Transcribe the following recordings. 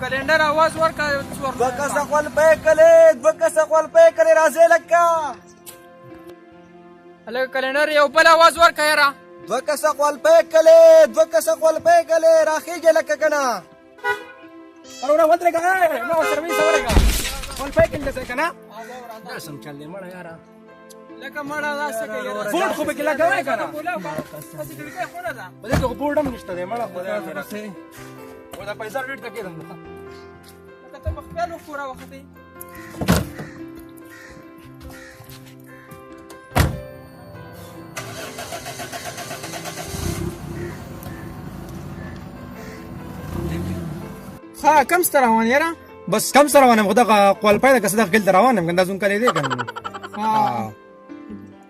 کلندر आवाज ورکا. دوه کسه خپل پې کلې، دوه کسه خپل پې کلې، راځي لکه. هلکه کلندر یو بل आवाज ورکا یاره. دوه کسه خپل پې کلې، دوه کسه خپل پې کلې، راخیږي لکه کنه. وروره ودرېږه، ما ورسره ویسه ورېږه. خپل پې کلې ځای کنه، دا سم چل دی مړه یاره. لکه مړه دا څه کوي؟ بورډ خو پکې لګوی که نه؟ هسې کړکۍ خونه ده. په دې کې خو بورډ هم نشته دی مړه. خدای دې راکړي. او دا پیسې ډېر ته کېدم. لکه ته په خپلو پوره وختې. ښه کم ست روان یاره؟ بس کم سره روان یم، خو دغه قوالپای ده که څه، دغه کلي ته روان یم که دا زموږ کلی دی که نه.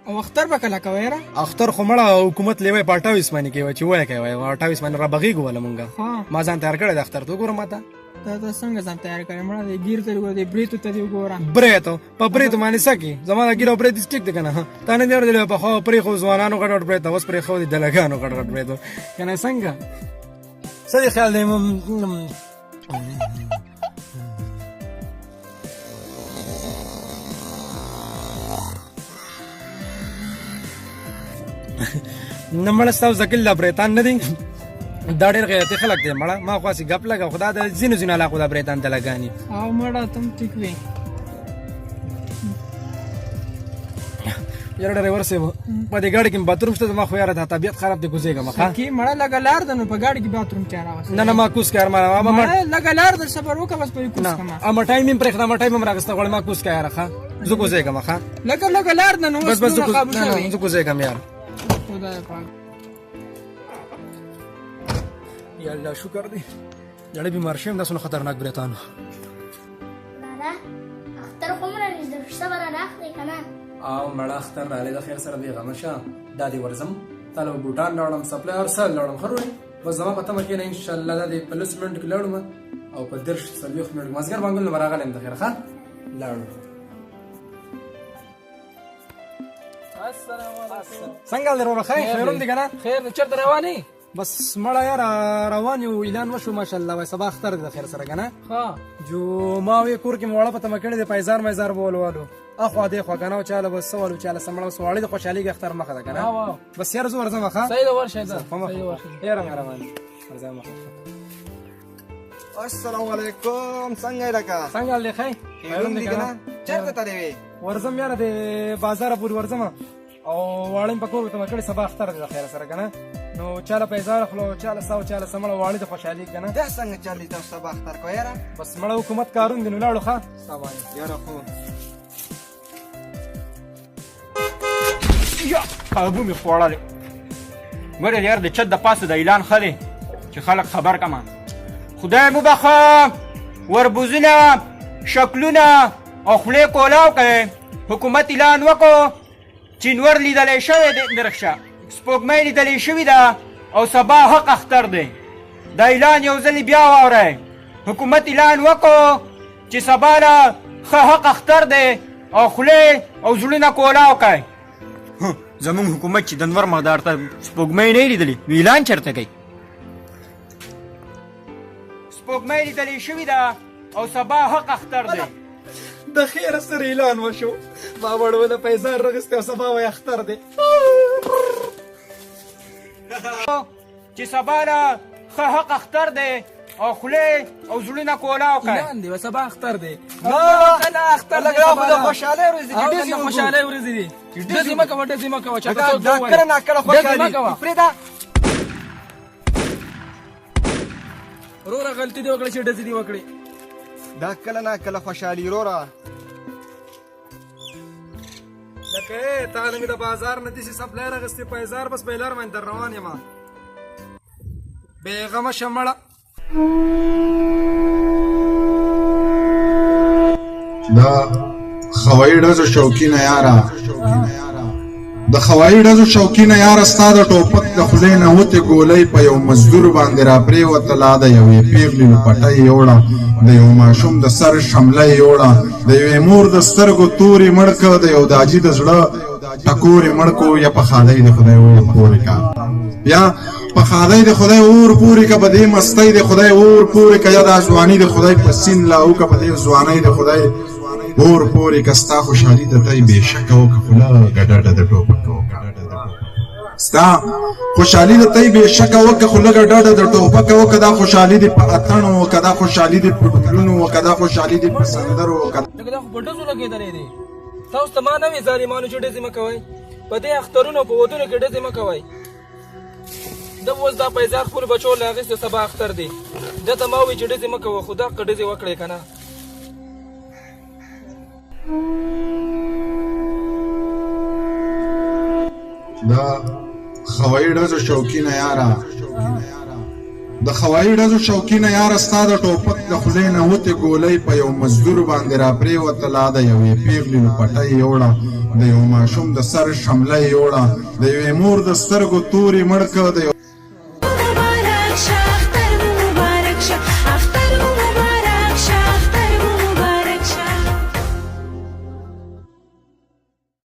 او اختر به کله کوې یاره؟ اختر خو مړه حکومت لیوی په 28 باندې کوي چې وایې کوي 28 باندې را بغېږو وله مونږه. ما ځان تیار کړی د اختر ته، وګوره ما ته. تا ته څنګه ځان تیار کړی مړه؟ د ګیر ته وګوره، د بریتو ته دې وګوره. بریتو په بریتو باندې څه کې؟ زما د ګیر او بریت ټیک دی که نه؟ تا نه دی اورېدلی؟ پخوا پرېښو ځوانانو غټ غټ بریت، اوس پرېښو دي دلګانو غټ غټ بریتو که نه. څنګه څه دې خیال دی؟ نه مړه ستاسو ځکل دا بریتان نه دي، دا ډېر غیرتي خلک دي مړه. ما خو هسې ګپ لګه، خو دا د ځینو ځینو علاقو دا بریتان دلګاني. او مړه تم ټیک وې یاره. ډرایور صاحب، په دې ګاډي کې باتروم شته؟ زما خو یاره دا طبیعت خراب دی، کوزېږم. ښه کې مړه لږه لار ده نو په ګاډي کې باتروم چا راوسته؟ نه نه، ما کوز کار ما مړه لږه لار ده، صبر وکړه بس په کوز کما. اما ټایم یې پرېښده، ما ټایم هم راغسته غواړم. ما کوز کا یاره. ښه زه کوزېږم. ښه لږه لږه لار ده نو. بس بس، زه کوزېږم یار. خدای پاک، یا الله شکر دی، جړې بیمار شم، دا څونه خطرناک بریتانو. لالا اختر خو مړه نږدې صبر راخلی که نه؟ او مړه اختر راغلی د خیر سره، بېغمه شه. دا دې ورځم، تا له بوټان راوړم، سپلی هر څه لاړم. ښه وروره، بس زما په تمه کښېنه. انشاءالله دا دې په 10 منټو کې لاړم او په 30 40 منټو مازدیګر بانګون له به راغلی یم د خیره. ښه لاړو. السلام علیکم. څنګه دی وروره؟ ښه خیرم دی که نه؟ خیر دی. چېرته روان یې؟ بس مړه یاره روان یو. اعلان وشو ماشاءالله، وای سبا اختر دی د خیر سره که نه. جو ما وی کور کې مې واړه په تمه کړی دی، پیزار میزار به ولوالو اخوا دی خوا که نه، چاله به څه والو چاله څه. مړه اوس واړه د خوشحالېږي، اختر مخه ده که نه. بس یاره زه ورځم. ښه صحیح ده، ورشه ځه. یاره مهرباني، ورځم مخه. السلام علیکم، څنګه یې لکه؟ څنګه حال دی؟ ښه خیرم دی که نه؟ چېرته تللی وې؟ ورځم یاره د بازاره پورې ورځم، او واړه مې په کور کې تمه کړې، سبا اختر دی د خیره سره که نه، نو چاله پیزار اخلو چاله څه او چاله څه. مړه واړه د خوشحالي که نه. دا څنګه چل دی؟ تاسو سبا اختر کوئ یاره؟ بس مړه حکومت کارون دی نو لاړو. ښه سلام علیکم. یاره خو یا کابو مې خوړلی. ګوره یار، د چت د پاسه د اعلان ښه دی چې خلک خبر کما. خدای مو بخښه، وربوزونه شکلونه او خولې کولاو کوي. حکومت اعلان وکړو چې نور لیدلی شوی دی، درخشه سپوږمۍ لیدلی شوې ده او سبا حق اختر دی. دا اعلان یو ځل بیا واورئ. حکومت اعلان وکړو چې سبا له ښه حق اختر دی او خولې او زړونه کولاو کوي. زمونږ حکومت چې د نور مقدار ته سپوږمۍ نه لیدلې نو اعلان چېرته کوي؟ سپوږمۍ لیدلې شوې ده او سبا حق اختر دی. د خیره سره اعلان وشو، ما وړوله پیزار راغستی او سبا وایي اختر دی. چې سبا له ښه حق اختر دی او خولې او زړونه کولاو کوي. اعلان دی سبا اختر دی. نه اختر لږ خو د خوشحالۍ ورځ دي چې ډزې وکړو. خوشحالۍ ورځې دي، ډزې مه کوه، ډزې مه کوه. دا کله نا کله خوشحالي پرېږده. وروره غلطي دې وکړه چې ډزې دې وکړې. دا کله نا کله خوشحالي وروره. لکه تا له مې د بازار نه داسې سپلی راغستې پیزار، بس په لار باندې در روان یم، بېغمه شه مړه. دا خوايي ډزو شوقینه یاره، د خوايي ډزو شوقینه یاره، ستا د ټوپک د خولې نه وتې ګولۍ په یو مزدور باندې راپرېوتله، د یوې پیغلې لوپټه یې یوړه، د یو ماشوم د سر شمله یې یوړه، د یوې مور د سترګو تورې مړ که، د یو داجي د زړه ټکورې مړ کو. یا په ښادۍ د خدای وپورې کا. یا په ښادۍ د خدای اور پورې که، په دې مستۍ د خدای اور پورې که، یا دا ځواني د خدای په سین لاهو که، په دې ځوانۍ د خدای اور پورې که. ستا خوشحالي ته تی بېشکه وکړه، خو لږه ډډه د ټوپکه وکړه. ستا خوشحالي د تی بېشکه وکړه، خو لږه ډډه د ټوپکه وکړه. دا خوشحالي دې په اتڼو وکړه، دا خوشحالي دې په ډولونو وکړه، دا خوشحالي دې په سندرو وکړه. لکه دا خو په ډزو لګېدلی دی. تاسو ته ما نه وي ظالمانو چې ډزې مه کوئ، په دې اخترونو په ودونو کې ډزې مه کوئ. ده اوس دا پیزار خپلو بچو له اخیستی، سبا اختر دی. ده ته ما وویل چې ډزې مه کوه، خو دقه ډزې وکړې که نه. د خوايي ډزو شوقینه یاره، د خوايي ډزو شوقینه یاره، ستا د ټوپک د خولې نه وتې ګولۍ په یو مزدور باندې راپرېوتله، د یوې پیغلې لوپټه یې یوړه، د یو ماشوم د سر شمله یې یوړه، د یوې مور د سترګو تورې مړ که، د یو